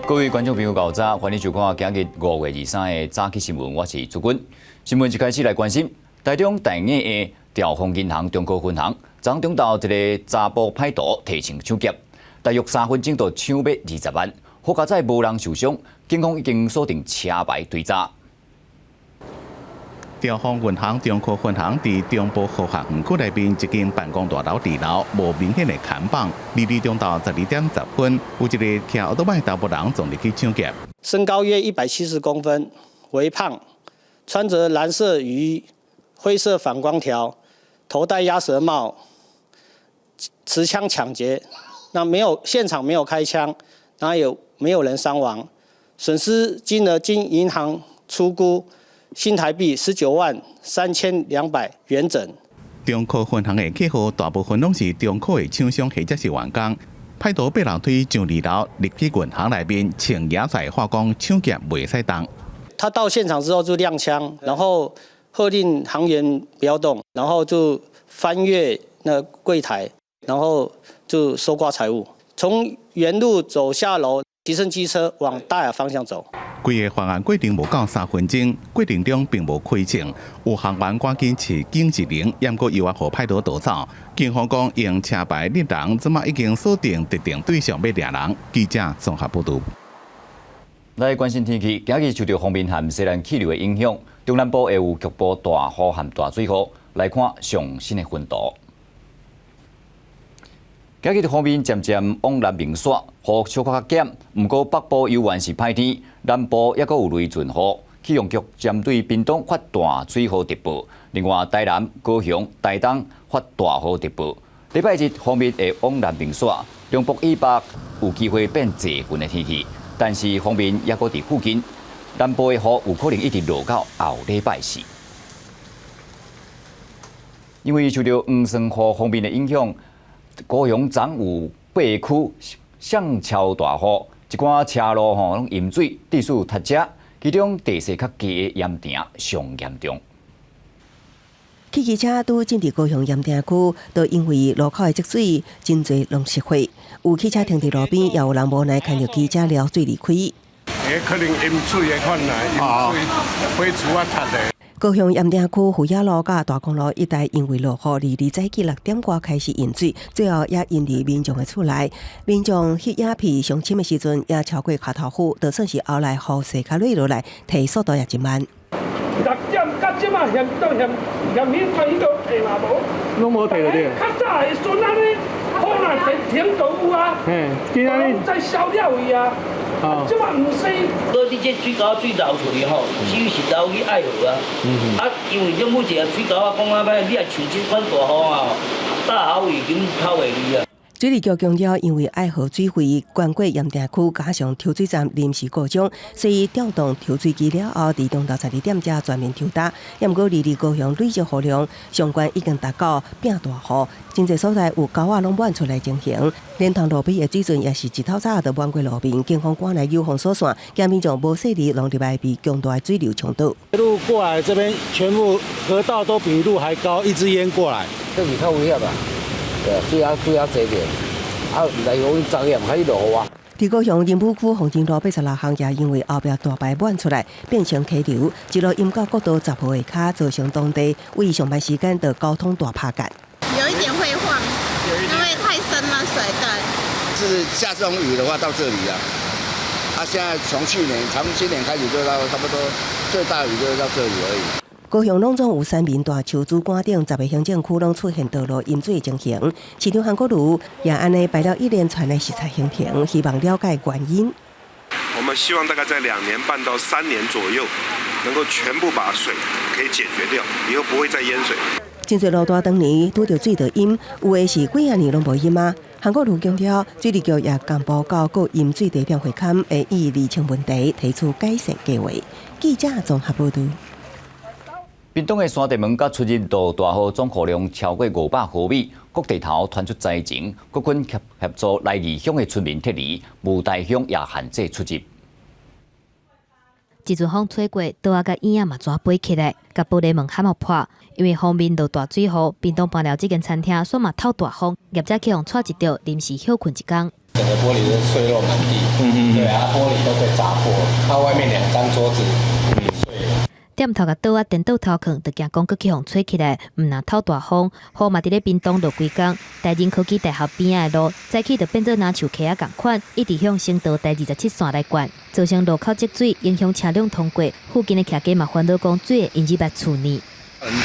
各位觀眾朋友，𠢕早，歡迎收看今日5月23的早起新聞，我是朱軍。新聞一開始來關心，台中大雅的兆豐銀行中科分行，昨中晝一個查埔歹徒提槍搶劫，大約3分鐘就搶欲20萬，好佳哉無人受傷，警方已經鎖定車牌追查。兆豐銀行中科分行佇中部科學園區內面一間辦公大樓二樓，無明顯的看板。22中晝12點10分，有一个騎歐多擺查埔人撞入去搶劫。身高約170公分，微胖，穿着藍色雨衣、灰色反光條，頭戴鴨舌帽，持槍搶劫。那沒有現場沒有開槍，然後也沒有人傷亡，損失金額經銀行初估新台幣193,200元整。中科分行的客戶大部分攏是中科的廠商或者是員工。歹徒爬樓梯上二樓，入去銀行內面，穿野菜話講搶劫袂使動。他到現場之後就亮槍，然後喝令行員不要動，然後就翻越那櫃檯，然後就搜刮財物。從原路走下樓，騎乘機車往大雅方向走。規个犯案過程無夠3分鐘，過程中並無開槍，有行員趕緊持警示鈴，猶閣猶予歹徒逃走。警方講用車牌認人，這馬已經鎖定特定對象欲掠人。記者綜合報導。來關心天氣，今日受著鋒面和西南氣流的影響，中南部會有局部大雨和大水雨。來看上新的雲圖。今日鋒面漸漸往南面徙，雨小可較減。毋過北部猶原是歹天，南部猶閣有雷陣雨。氣象局針對屏東發大水雨特報，另外台南、高雄、台東發大雨特報。禮拜日鋒面會往南面徙，中部以北有機會變濟雲的天氣，但是鋒面猶閣佇附近，南部的雨有可能一直落到後禮拜四。因為受著黃酸雨鋒面的影響，高雄昨有八區雙超大雨，一寡車路吼攏淹水，致使塞車。其中地勢較低的鹽埕上嚴重。汽機車拄進佇高雄鹽埕區，都因為路口的積水真濟攏濕血。有汽車停佇路邊，也有人無奈牽著機車撩水離開。可能淹水的款啦，淹水，火厝啊塌的。高雄鹽埕區富野路佮大公路一帶，因為落雨，22早起6點外開始淹水，最後也淹佇民眾的厝內。民眾翕影片上深的時陣，也超過跤頭趺，就算是後來雨勢較落落來，提速度也真慢。 6點到這馬嫌到嫌嫌彼個彼個提嘛無，攏無提就對。較早的時陣按呢，雨若停停就有啊，嘿，今仔日再消了去啊。這馬毋是。所以你這水溝水流出去吼，水是流去愛河啊。啊，因為你每一个水溝仔講啊歹，你若像這款大雨啊，大豪雨已經透會去啊。水利局強調，因為愛河水位懸過鹽埕區，加上抽水站臨時故障，所以調動抽水機了後，佇中晝12點才全面抽焦。猶毋過22高雄累積雨量上懸已經達到變大雨，真濟所在有溝仔攏滿出來情形，連同路邊的水準也是一透早就滿過路面，警方趕來誘封鎖線，驚民眾無細膩攏入來被強大的水流沖倒。路過來這邊，全部河道都比路還高，一直淹過來。這是較危險啊！對，水啊水啊濟點，啊，毋知講昨夜開始落雨啊。佇高雄仁武區鳳珍路86巷也因為後壁大排滿出來，變成溪流，一路淹到國道10號下跤，造成當地為上班時間的交通大拍結。有一點會晃，因為太深了水，對。是下這種雨的話，到這裡啊。啊，現在從去年、從今年開始就到差不多最大雨就到這裡而已。高雄攏總有三民大樹、主幹等10个行政區攏出現道路淹水的情形。市長韓國瑜也按呢排了一連串的視察行程，希望了解原因。我們希望大概在2年半到3年左右，能夠全部把水可以解決掉，以後不會再淹水。真濟路段當年拄著水就淹，有的是幾仔年攏無淹啊。韓國瑜強調，水利局也共報告各淹水地點會勘，會以釐清問題，提出改善計劃。記者綜合報導。屏東的山地門佮出入道大雨總雨量超過500毫米，各地頭傳出災情，國軍協協助來義鄉的村民撤離，霧台鄉也限制出入。一陣風吹過，桌仔佮椅仔嘛紙飛起來，共玻璃門冚予破。因為鋒面落大水雨，屏東枋寮這間餐廳煞嘛透大風，業者去予掣一著，臨時歇睏一工。整個玻璃都碎落滿地，對啊，玻璃都被砸破，它外面兩張桌子也碎了。店頭共桌仔顛倒頭囥，就驚講閣去予吹起來，毋但透大風，雨嘛佇咧屏東落規工。台仁科技大學邊仔的路，早起就變做若像溪仔仝款，一直向省道第27線來灌，造成路口積水，影響車輛通過。附近的徛家嘛煩惱講水會淹入來厝內。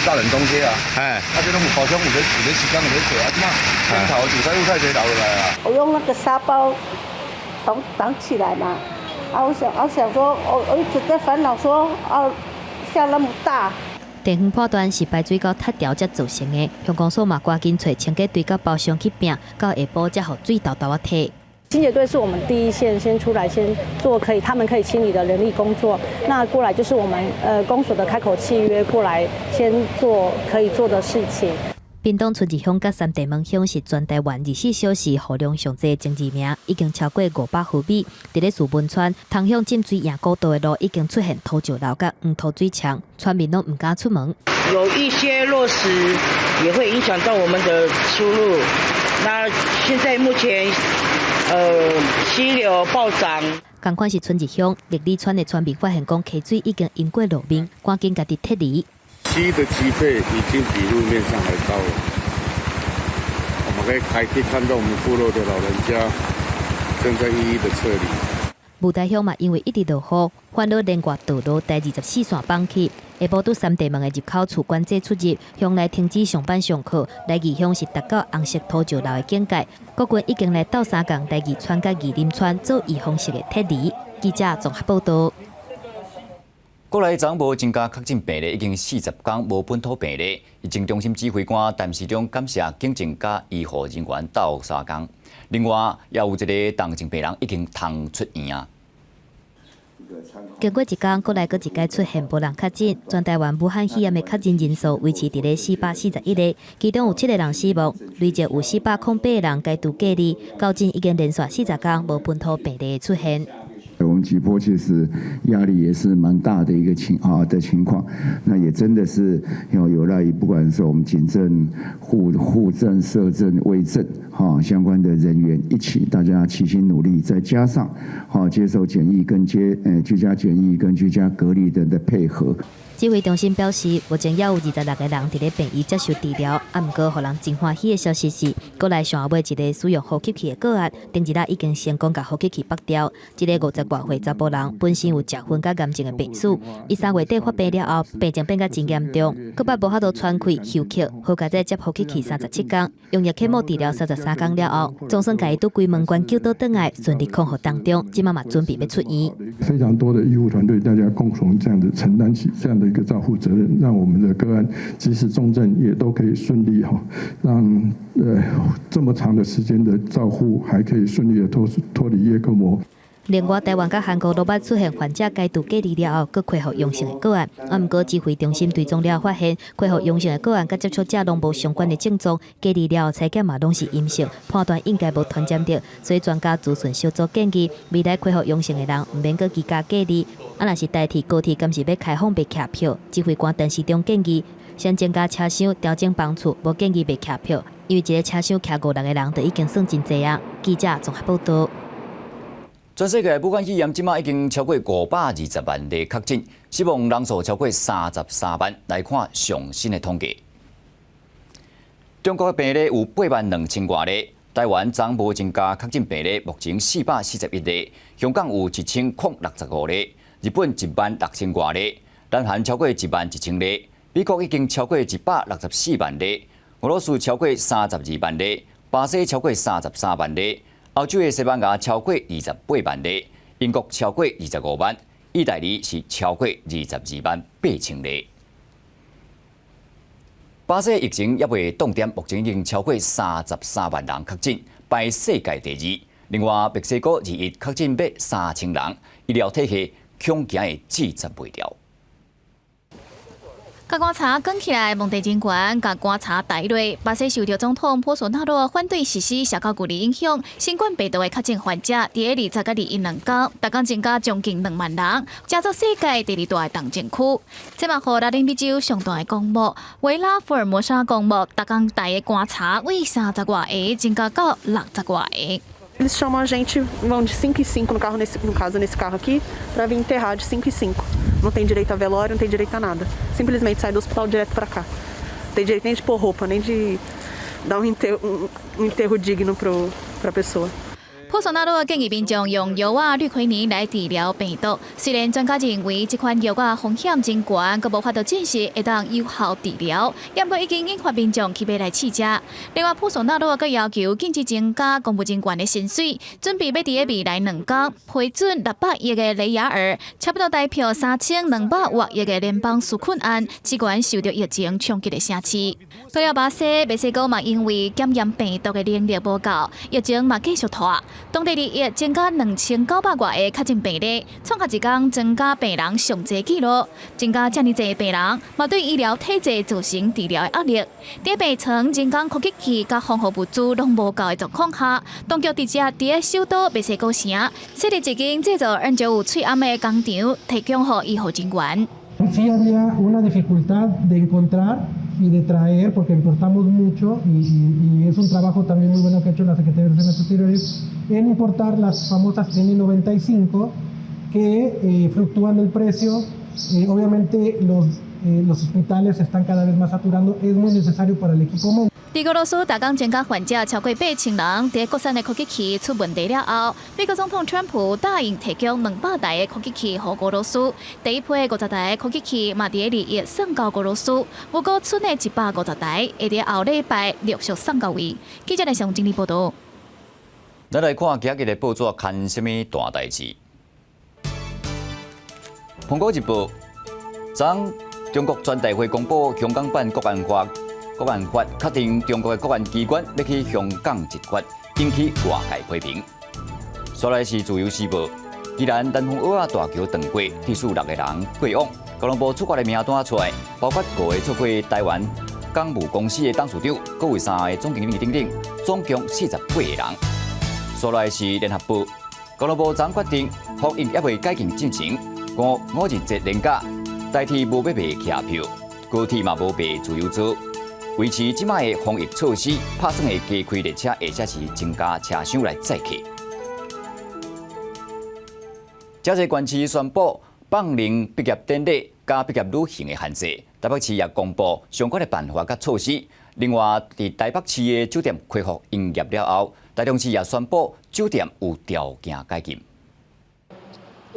大冷冬天啊，哎，啊這攏有包廂，有咧時間有咧做，啊這馬天頭就使有太濟流落來啊。我用那個沙包擋擋起來嘛，啊我想說，我一直在煩惱說，啊下那麼大。地方判斷是排水溝塌掉才造成的，鄉公所嘛趕緊揣清潔隊佮包廂去拚，到下晡才予水沓沓仔退。清潔隊是我們第一線，先出來先做可以，他們可以清理的人力工作。那過來就是我們公所的開口契約過來先做可以做的事情。屏東春日鄉佮三地門鄉是全台灣24小時雨量上濟前二名，已經超過500毫米。佇咧樹文村，通向浸水營古道的路已經出現土石流佮黃土水牆，村民攏毋敢出門。有一些落石也會影響到我們的出入。那現在目前，溪流暴漲。仝款是春日鄉六里村的村民發現講，溪水已經淹過路面，趕緊家己撤離。溪的積沛已經比路面上還高了，我們可以看到我們部落的老人家正在一一的撤離。霧台鄉嘛，因為一直落雨，煩惱連掛道路第24線崩去，下晡佇三地門的入口處管制出入，鄉內停止上班上課。來義鄉是達到紅色土石流的警戒，國軍已經來鬥相共來義村佮義林村做預防式的撤離。記者綜合報道。國內昨無增加確診病例，已經40工無本土病例。疫情中心指揮官陳時中感謝警政佮醫護人員鬥相共。另外，也有一个重症病人已經通出院啊。經過一工，國內閣一擺出現無人確診，全台灣武漢肺炎的確診人數維持佇咧441个，其中有七个人死亡，累計有408個人解除隔離，到今已經連續40工無本土病例的出現。我們這波其實壓力也是蠻大的一個情況，那也真的是要有賴於不管是我們警政、護政、社政、衛政哈相關的人員一起，大家齊心努力，再加上哈接受檢疫跟居家檢疫跟居家隔離的配合。指揮中心表示，目前猶有26個人佇咧病院接受治療。啊，毋過，予人真歡喜的消息是，國內上後尾一个使用呼吸器的個案，頂一日已經成功共呼吸器拔掉。這个50外歲查埔人本身有食薰佮癌症的病史，伊3月底發病了後，病情變甲真嚴重，閣捌無法度喘氣休克，好佳哉接呼吸器37工，用葉克膜治療33工了後，總算共伊拄鬼門關救倒轉來，順利康復當中，這馬嘛準備欲出院。非常多的醫護團隊，大家共同這樣子承擔起這樣的一個照護責任，讓我們的個案即使重症也都可以順利哈，讓這麼長的時間的照護還可以順利的脫離葉克膜。另外，台灣佮韓國攏捌出現患者解除隔離了後，閣恢復陽性的個案。啊，毋過指揮中心追蹤了發現，恢復陽性的個案佮接觸者攏無相關的症狀，隔離了後採檢嘛攏是陰性，判斷應該無傳染著。所以專家諮詢小組建議，未來恢復陽性的人毋免閣居家隔離。啊，若是台鐵高鐵敢是欲開放賣徛票，指揮官陳時中建議，先增加車廂，調整班次，無建議賣徛票，因為一个車廂徛五六个人就已經算真濟啊。記者綜合報道。全世界武漢肺炎這馬已經超過520萬例確診，死亡人數超過33萬。來看上新的統計，中國的病例有8萬2千外例，台灣昨無增加確診病例，目前441例，香港有1065例，日本1萬6千外例，南韓超過1萬1千例，美國已經超過164萬例，俄羅斯超過32萬例，巴西超過33萬例。歐洲的西班牙超過28萬例，英國超過25萬，意大利是超過22萬8千例。巴西疫情猶未凍點，目前已經超過33萬人確診，排世界第二。另外，墨西哥21確診欲3000人，醫療體系恐驚會支撐袂牢。共棺柴捲起來，問題真懸，共棺柴抬落。巴西受著總統波索納羅反對實施社交距離影響，新冠病毒的確診患者，佇咧20佮21兩工，逐工增加將近2萬人，成做世界第二大的重症區。這嘛予拉丁美洲上大的公墓維拉福爾摩沙公墓，逐工抬的棺柴為30外個增加到60外個。 Eles chamam a gente, vão de 5 em 5 no carro, no caso nesse carro aqui, para vir enterrar de 5 em 5. Não tem direito a velório, não tem direito a nada. Simplesmente sai do hospital direto para cá. Não tem direito nem de pôr roupa, nem de dar um enterro digno para a pessoa. 波索納羅建議民眾用藥仔氯喹寧來治療病毒。雖然專家認為這款藥仔風險真懸，閣無法度證實會當有效治療，毋過已經引發民眾去買來試食。另外，波索納羅閣要求禁止增加公務人員的薪水，準備欲佇咧未來2工批准600億的雷亞爾，差不多台票3200外億的聯邦紓困案，支援受著疫情衝擊的城市。除了巴西、墨西哥嘛，因為檢驗病毒的能力無夠，疫情嘛繼續拖。當地2日增加2900外个確診病例，創下一工增加病人上濟紀錄，增加遮爾濟病人，嘛對醫療體制造成治療的壓力。佇病床、人工呼吸器佮防護物資攏無夠的狀況下，當局直接佇咧首都墨西哥城設立一間製造 N95 喙罨的工廠，提供予醫護人員。 Sí había una dificultad de encontrar y de traer, porque importamos mucho y es un trabajo también muy bueno que ha hecho la Secretaría de Relaciones Exteriores en importar las famosas N95 que fluctúan el precio. Obviamente los hospitales se están cada vez más saturando, es muy necesario para el equipo médico. 佇俄羅斯，逐工增加患者超過8000人，佇國產的呼吸器出問題了後，美國總統川普答應提供200台的呼吸器予俄羅斯，第一批50台呼吸器嘛佇咧2日送到俄羅斯，預估賰的150台會佇後禮拜陸續送到位。記者來上整理報道。咱來看今日的報紙刊啥物大代誌？蘋果日報，昨中國全代會公布香港版國安法。國安法確定中國的國安機關欲去香港執法，引起外界批評。紲來是自由時報，宜蘭南風堊仔大橋斷過，至少六個人過往。交通部處罰的名單出來，包括五個做過台灣港務公司的董事長，閣有三个總經理等等，總共48個人。紲來是聯合報，交通部昨決定防疫猶未解禁進前，五五日節連假台鐵無欲賣車票，高鐵嘛無賣自由座。維持這擺的防疫措施，拍算會加開列車，或者是增加車廂來載客。遮濟縣市宣布放冗畢業典禮佮畢業旅行的限制，台北市也公布相關的辦法佮措施。另外，佇台北市的酒店恢復營業了後，台中市也宣布酒店有條件解禁。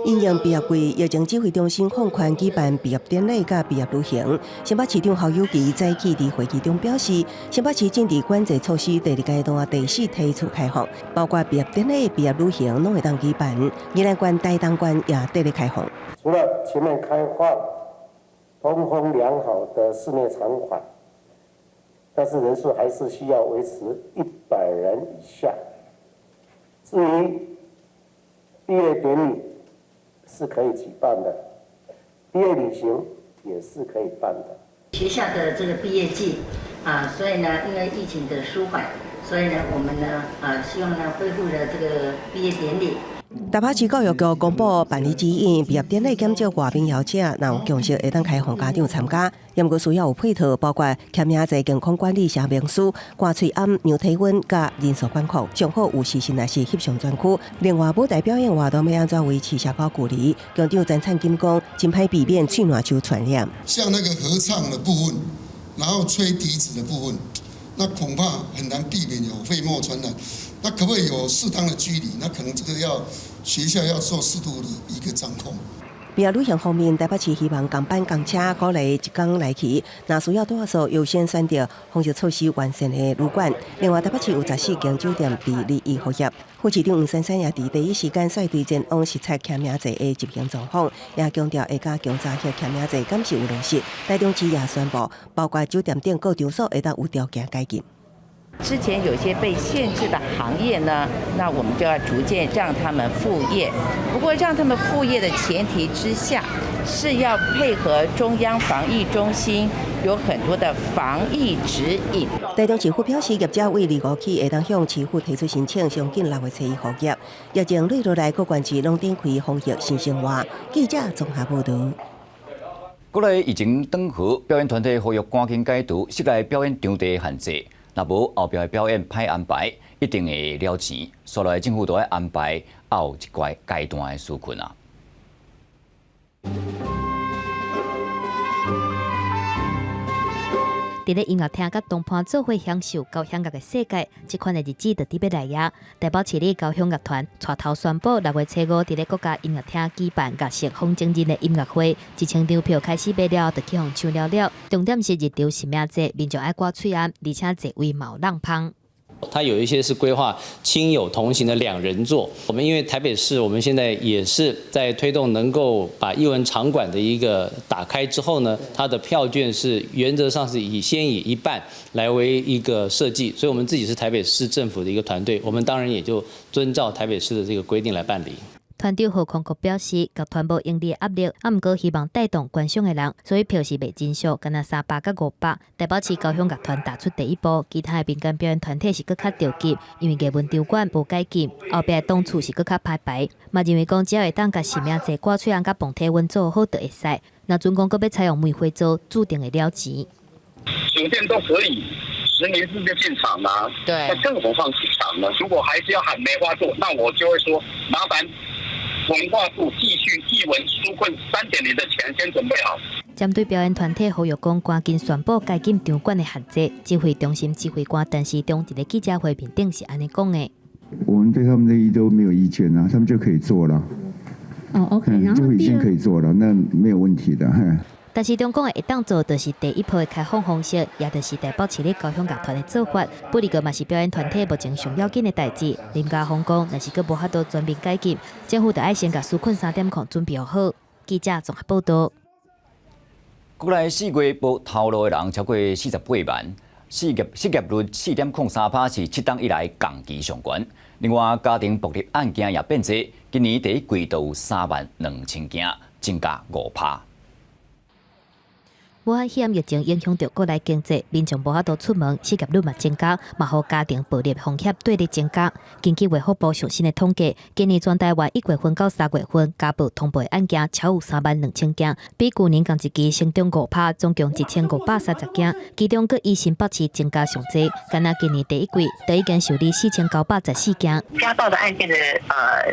因應畢業季，疫情指揮中心放寬舉辦畢業典禮佮畢業旅行。新北市長侯友宜早起佇會議中表示，新北市正佇管制措施第二階段第四梯次開放，包括畢業典禮、畢業旅行攏會當舉辦。宜蘭縣、台東縣也綴咧開放。除了全面開放、通風良好的室內場館，但是人數還是需要維持100人以下。至於畢業典禮，是可以舉辦的，畢業旅行也是可以辦的。學校的這個畢業季啊，所以呢，因為疫情的舒緩，所以呢，我們呢啊，希望呢恢復了這個畢業典禮。台北市教育局公布辦理指引，畢業典禮減少外賓邀請，若有共識會當開放家長參加，毋過需要有配套，包括簽名在健康管理聲明書、掛喙罨、量體溫佮人數管控，上好有時時若是翕相專區。另外，舞台表演活動欲按怎維持社交距離？局長陳燦金講，真歹避免喙瀾手傳染。像那個合唱的部分，然後吹笛子的部分，那恐怕很難避免有飛沫傳染。那可不可以有適當的距離？那可能這個要學校要做適度的一個掌控。畢業旅行方面，台北市希望航班公車鼓勵一工來去，若需要住宿優先選擇防疫措施完善的旅館。另外，台北市有14間酒店佇21復業。副市長黃珊珊也佇第一時間率隊前往視察簽名制的執行狀況，也強調會加強查核簽名制敢是有落實。台中市也宣布，包括酒店等各場所會當有條件解禁。之前有些被限制的行業呢，那我們就要逐漸讓他們復業。不過讓他們復業的前提之下，是要配合中央防疫中心有很多的防疫指引。台中市府表示，業者對25起會當向市府提出申請，上緊6月初一復業。疫情累落來，各縣市攏展開防疫新生活。記者綜合報導。國內疫情斷河，表演團體呼籲趕緊解除室內表演場地限制，若無後壁的表演歹安排，一定會了錢。所來政府都愛安排後一個階段的紓困啊。佇咧音樂廳佮同伴做伙享受交響樂的世界，這款的日子就佇欲來矣。台北市立交響樂團帶頭宣布，6月初五佇咧國家音樂廳舉辦樂色風箏日的音樂會，1000張票開始賣了，就去予搶了了。重點是入場實名制，民眾愛掛喙罨，而且座位嘛有櫳芳。它有一些是規劃親友同行的兩人座。我們因為台北市，我們現在也是在推動能夠把藝文場館的一個打開之後呢，它的票券是原則上是以先以一半來為一個設計，所以我們自己是台北市政府的一個團隊，我們當然也就遵照台北市的這個規定來辦理。團長何康國表示，樂團無盈利壓力，啊，毋過希望帶動觀賞的人，所以票是賣真俗，敢若300佮500。台北市交響樂團踏出第一步，其他的民間表演團體是閣較著急，因為藝文場館無解禁，後壁的檔次是閣較歹排。嘛認為講，只要會當共實名制掛喙罨佮磅體溫做好，就會使。若準講閣欲採用梅花座，注定會了錢。酒店都可以實名制就進場啦，對，那更何況劇場呢？如果還是要喊梅花座，那我就會說麻煩文化部繼續藝文紓困3.0的錢先準備好。針對表演團體呼籲講，趕緊宣布解禁場館的限制。指揮中心指揮官陳時中佇咧記者會面頂是按呢講的。我們對他們的意都沒有意見啊，他們就可以做了。哦，OK，然後就已經可以做了，那沒有問題的。陳時中講的會當做，就是第一波的開放方式，也就是台北市立交響樂團的做法。不過嘛是表演團體目前上要緊的代誌。林家峰講，若是閣無法度全面解禁，政府就愛先共紓困3.0準備好。記者綜合報導。國內4月無頭路的人超過48萬，失業率4.03%，是7冬以來同期上懸。另外，家庭暴力案件也變濟，今年第一季就有3萬2千件，增加5%。武漢肺炎疫情影響著國內經濟，民眾無法度出門，失業率嘛增加，嘛予家庭暴力風險對咧增加。根據衛福部上新的統計，今年全台灣1月份到3月份家暴通報的案件超有3萬2千件，比舊年仝一期成長5%，總共1530件。其中，閣以新北市增加上濟，敢若今年第一季就已經受理4914件。家暴的案件的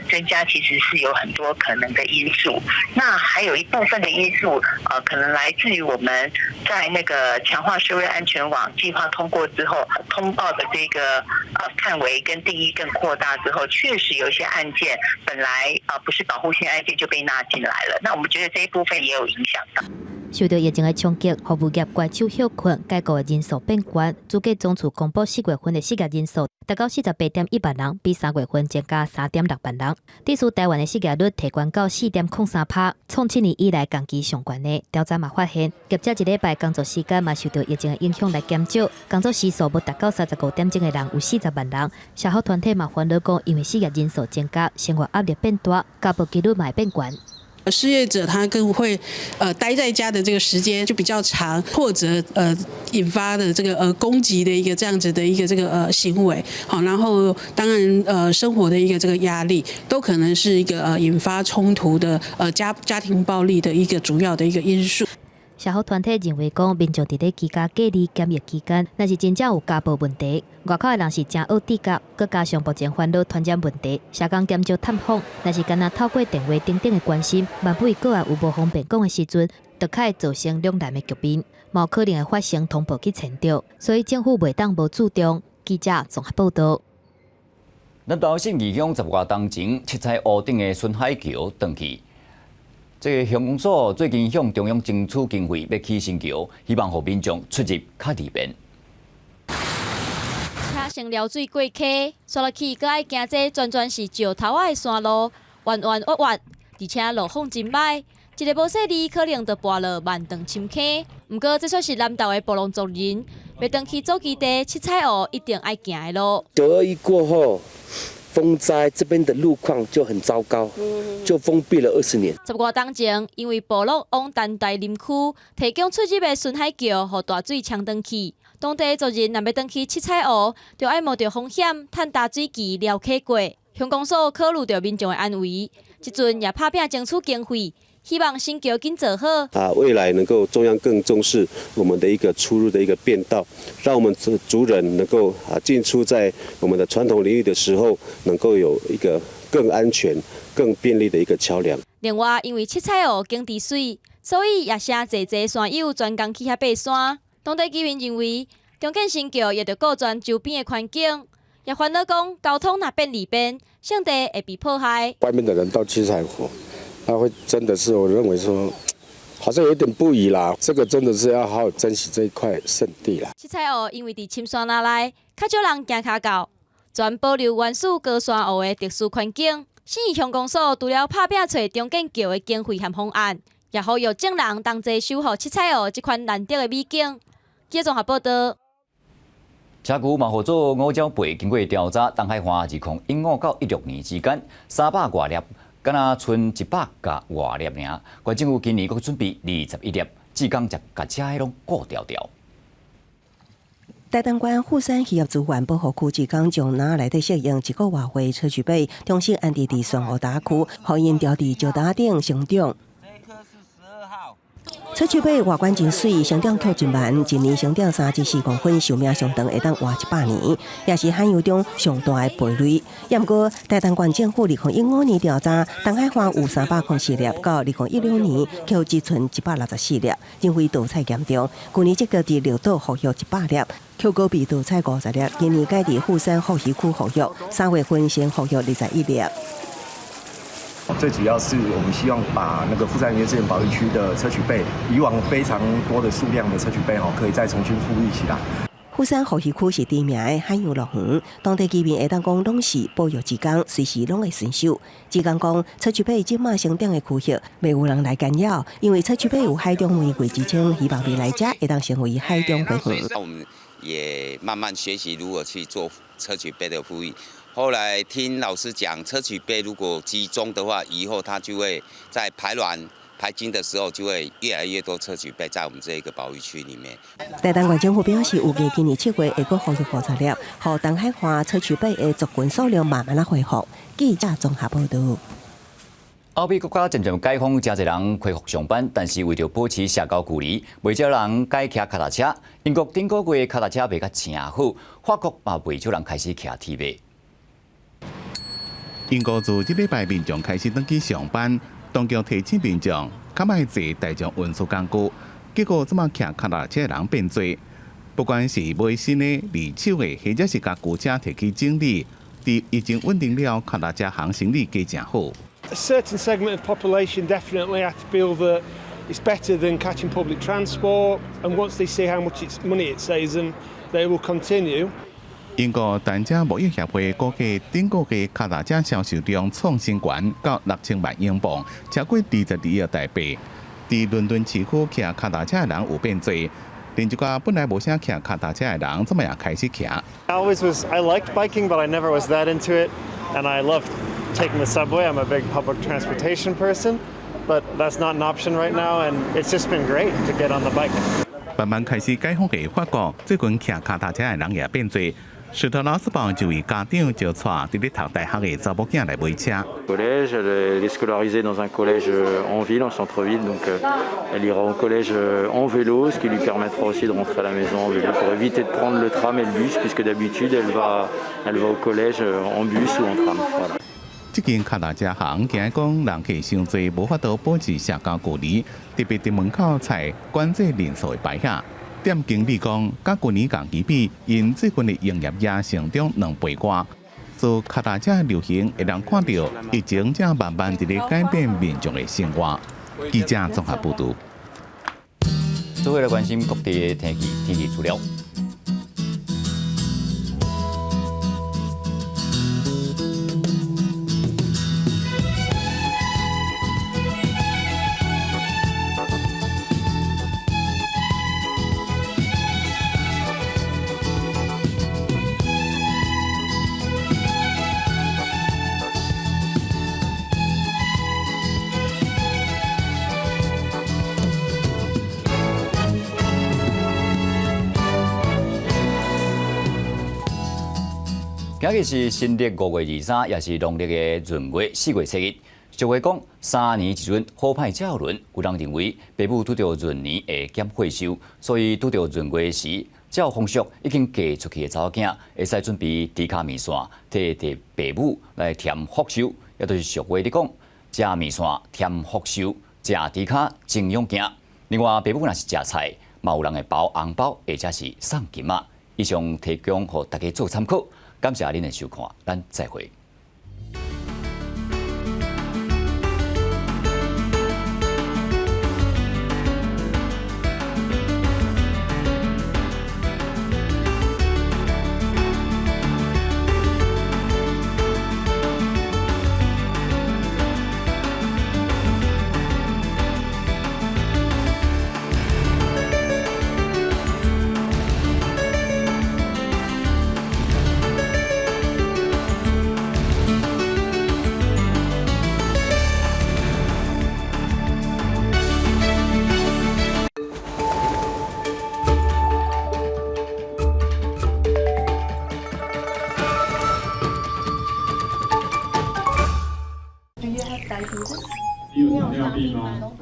增加，其實是有很多可能的因素。那還有一部分的因素，可能來自於我們在那個強化社會安全網計劃通過之後，通報的這個範圍跟定義更擴大之後，確實有一些案件本來不是保護性案件就被納進來了。那我們覺得這一部分也有影響到。受到疫情的衝擊，服務業關手歇睏，解僱的人數變懸。主計總處公布4月份的失業人數達到48.1萬人，比3月份增加3.6萬人。致使台灣的失業率提懸到4.03%，創7年以來同期上懸的。調查嘛發現，業者一禮拜工作時間嘛受到疫情的影響來減少，工作時數無達到35點鐘的人有40萬人。社福團體嘛煩惱講，因為失業人數增加，生活壓力變大，家暴幾率嘛會變懸。失業者他更會，待在家的這個時間就比較長，或者引發的這個攻擊的一個這樣子的一個這個行為，好，然後當然生活的一個這個壓力都可能是一個引發衝突的家庭暴力的一個主要的一個因素。社福團體認為講，民眾佇咧居家隔離檢疫期間，若是真正有家暴問題，外口的人是誠惡直覺，閣加上目前煩惱傳染問題，社工減少探訪，若是干焦透過電話等等的關心，萬不個案有無方便講的時陣，就較會造成兩難的局面，嘛有可能會發生通報去傳著，所以政府袂當無注重。記者綜合報導。南投信義鄉10外冬前，七彩湖頂的孫海橋斷去。這個鄉公所最近向中央爭取經費，欲起新橋，希望予民眾出入較利便。車先撩水過溪，煞落去閣愛行這全全是石頭仔的山路，彎彎彎彎，而且路況真䆀，一个無細膩可能就跋落萬丈深坑。毋過這卻是南投的布農族人，欲轉去祖居地七彩湖一定愛行的路。9·21過後，風災這邊的路況就很糟糕，就封閉了20年。十外冬前，因為部落往丹大林區提供出入的巡海橋，予大水沖轉去。當地族人若欲轉去七彩湖，就愛冒著風險，趁大水期寮溪過。鄉公所考慮著民眾的安危，這陣也拍拚爭取經費，希望新橋緊做好。啊，未來能夠中央更重視我們的一個出入的一個便道，讓我們族族人能夠啊進出在我們的傳統領域的時候，能夠有一個更安全、更便利的一個橋梁。另外，因為七彩湖景致媠，所以也誠濟濟山友專工去遐爬山。當地居民認為，重建新橋也著顧全周邊的環境，也煩惱講交通若變利便，聖地會被破壞。外面的人到七彩湖，那會真的是我認為說，好像有點不宜啦。這個真的是要好好珍惜這一塊聖地啦。七彩湖因為佇深山林內，較少人行跤到，全保留原始高山湖的特殊環境。信義鄉公所除了拍拚揣重建橋的經費和方案，也呼籲眾人同齊守護七彩湖這款難得的美景。記者綜合報道。車具嘛，號做五角貝，經過調查，東海岸2015到16年之間，300外粒，敢若賰100外粒爾。縣政府今年閣準備21粒，志工才共這彼攏顧牢牢。台東縣富山漁業資源保護區志工將籃內底適用一個外歲硨磲貝，重新安置佇玄武礁區，予𪜶牢佇石礁頂成長。硨磲貝外觀真媠，成長卻真慢，一年成長3至4公分，壽命上長會當活100年，也是海洋中上大的貝類。也毋過，台東縣政府2015年調查，東海岸有304粒，到2016年卻只賰164粒，認為盜採嚴重。去年積極佇綠島復育100粒，卻閣被盜採50粒。今年改佇富山復漁區復育，3月份先復育21粒。最主要是我們希望把那個富山漁業資源保育區的硨磲貝，以往非常多的數量的硨磲貝，吼，可以再重新復育起來。富山復漁區是知名的海洋樂園，當地居民會當講攏是保育志工，隨時攏會巡守。志工講，硨磲貝這馬成長的區域，袂有人來干擾，因為硨磲貝有海中玫瑰之稱，希望未來這會當成為海中花園。我們也慢慢學習如何去做硨磲貝的復育。後來聽老師講，硨磲貝如果集中的話，以後它就會在排卵、排精的時候，就會越來越多硨磲貝在我們這一個保育區裡面。台東縣政府表示，預計今年7月會閣復育50粒，予東海岸硨磲貝的族群數量慢慢仔恢復。記者綜合報道。歐美國家漸漸解封，誠濟人恢復上班，但是為著保持社交距離，袂少人改騎腳踏車。英國頂個月腳踏車賣甲誠好，法國嘛袂少人開始騎鐵馬。英國自這禮拜民眾開始轉去上班，當局提醒民眾較莫坐大眾運輸工具，結果這馬騎腳踏車的人變濟，不管是買新的、二手的，或者是共舊車提去整理，佇疫情穩定了，腳踏車行生意加誠好。 A certain segment of population definitely have to feel that it's better than catching public transport, and once they see how much it's money it saves them, they will continue. 英國單車貿易協會估計，頂個月腳踏車銷售量創新高到6000萬英鎊，超過22億台幣。佇倫敦市區騎腳踏車的人有變濟，連一寡本來無啥騎腳踏車的人，這馬也開始騎。 I always was, I liked biking, but I never was that into it. And I love taking the subway. I'm a big public transportation person, but that's not an option right now. And it's just been great to get on the bike. 慢慢開始解封的法國，最近騎腳踏車的人也變濟。史特勞斯堡一位家長就帶佇咧讀大學的查某囝來買車。 Collège, elle est scolarisée dans un collège en ville, en centre-ville, donc elle ira au collège en vélo, ce qui lui permettra aussi de rentrer à la maison en vélo pour éviter de prendre le tram et le bus, puisque d'habitude elle va au collège en bus ou en tram. Voilà. 這間腳踏車行驚講人客傷濟，無法度保持社交距離，特別佇門口採管制人數的牌仔。店經理講，佮舊年仝期比，𪜶最近的營業額成長2倍外。做腳踏車流行，會當看著疫情正慢慢佇咧改變民眾的生活。記者綜合報導。最後來關心各地的天氣天氣資料。今日是新曆五月二三，也是農曆的閏月四月初一。俗話講，三年一閏，好歹才有輪。有人認為，爸母拄著閏年會減歲壽，所以拄著閏月時，照風俗已經嫁出去的查某囝，會使準備豬跤麵線，替替爸母來添福壽。也就是俗話咧講，食麵線添福壽，食豬跤增勇健。另外，爸母若是食菜，嘛有人會包紅包，或者是送金仔。以上提供予大家做參考。感謝恁的收看，咱再會。你有糖尿病嗎？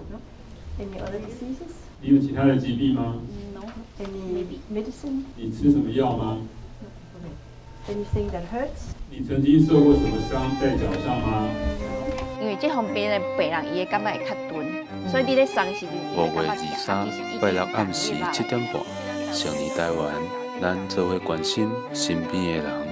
Any other diseases? 你有其他的疾病嗎？No. Any medicine? 你吃什麼藥嗎？Anything that hurts? 你曾經受過什麼傷在腳上嗎？因為這方面的病人，伊會感覺會較鈍，所以你咧送的時陣，5月23，拜六暗時7點半，勝利台灣，咱做伙關心身邊的人。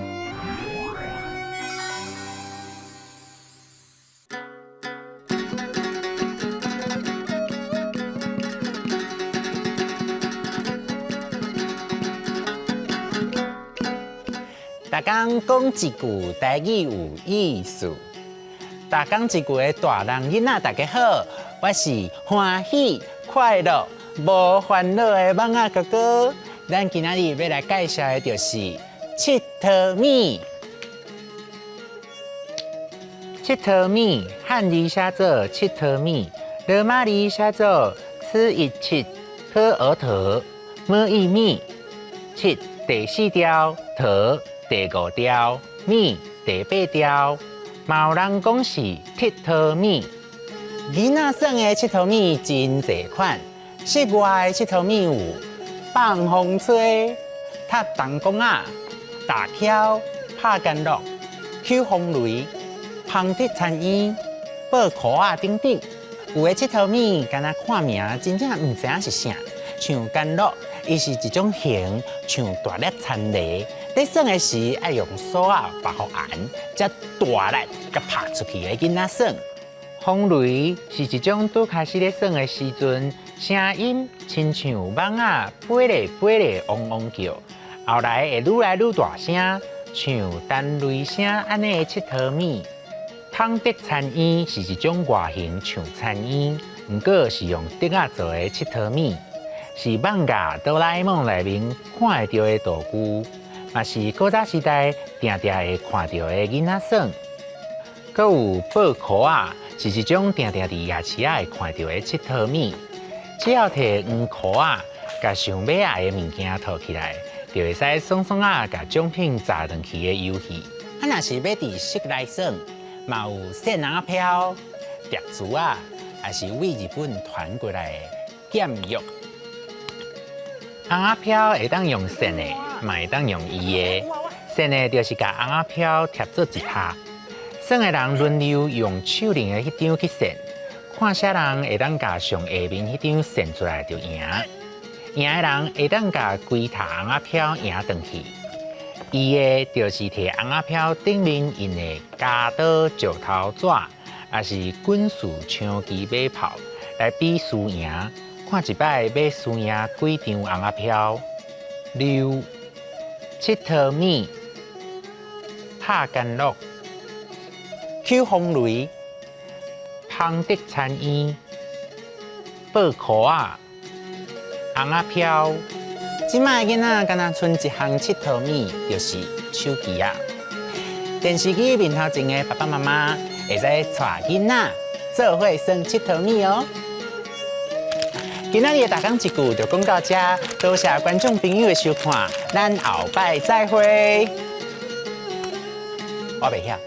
逐工講一句台語有意思，逐工一句的大人囡仔，大家好，我是歡喜快樂無煩惱的蠓仔哥哥。咱今仔日欲來介紹的就是𨑨迌物。𨑨迌物，漢字寫做𨑨迌物，羅馬字寫做此一七可兒頭，麼一物，七第四調，迌第五調，物第八調，嘛有人講是𨑨迌物。囡仔耍的𨑨迌物真濟款，室外的𨑨迌物有放風吹、踢彈弓仔、打蹺、拍干樂、搝風雷、芳竹田園、報箍仔等等。有的𨑨迌物，敢若看名真正毋知影是啥，像干樂，伊是一種形，像大粒田螺。咧耍的時，愛用索仔縛予絚，才大力共拍出去的囡仔耍。風雷是一種拄開始咧耍的時陣，聲音親像蠓仔飛咧飛咧嗡嗡叫，後來會愈來愈大聲，像彈雷聲按呢的𨑨迌物。芳竹田園是一種外形像田園，毋過是用竹仔做的𨑨迌物，是艋舺哆啦 A 夢內面看會著的道具。嘛是古早時代定定會看著的囡仔耍。閣有報箍仔，是一種定定佇夜市仔會看著的𨑨迌物。只要提黃箍仔，共想欲愛的物件套起來，就會使爽爽仔共獎品砸轉去的遊戲。啊，若是欲佇室內耍，嘛有扇尪仔飄、疊珠仔，也是對日本傳過來的劍玉。尪仔飄會當用扇的，嘛會當用移的。扇的就是共尪仔飄疊做一疊，耍的人輪流用手輪的彼張去扇，看啥人會當共上下面彼張扇出來就贏。贏的人會當共規疊尪仔飄贏轉去。移的就是提尪仔飄頂面印的鉸刀、石頭紙，抑是軍事槍支馬炮來比輸贏。看一擺欲輸贏幾張尪仔飄。溜、𨑨迌物、拍干樂、搝風雷、芳竹田園、報箍仔、尪仔飄。這擺囡仔敢若賰一項𨑨迌物，就是手機仔。電視機面頭前的爸爸媽媽會使帶囡仔做伙耍𨑨迌物哦。今仔日的逐工一句就講到這，多謝觀眾朋友的收看，咱後擺再會。我袂曉。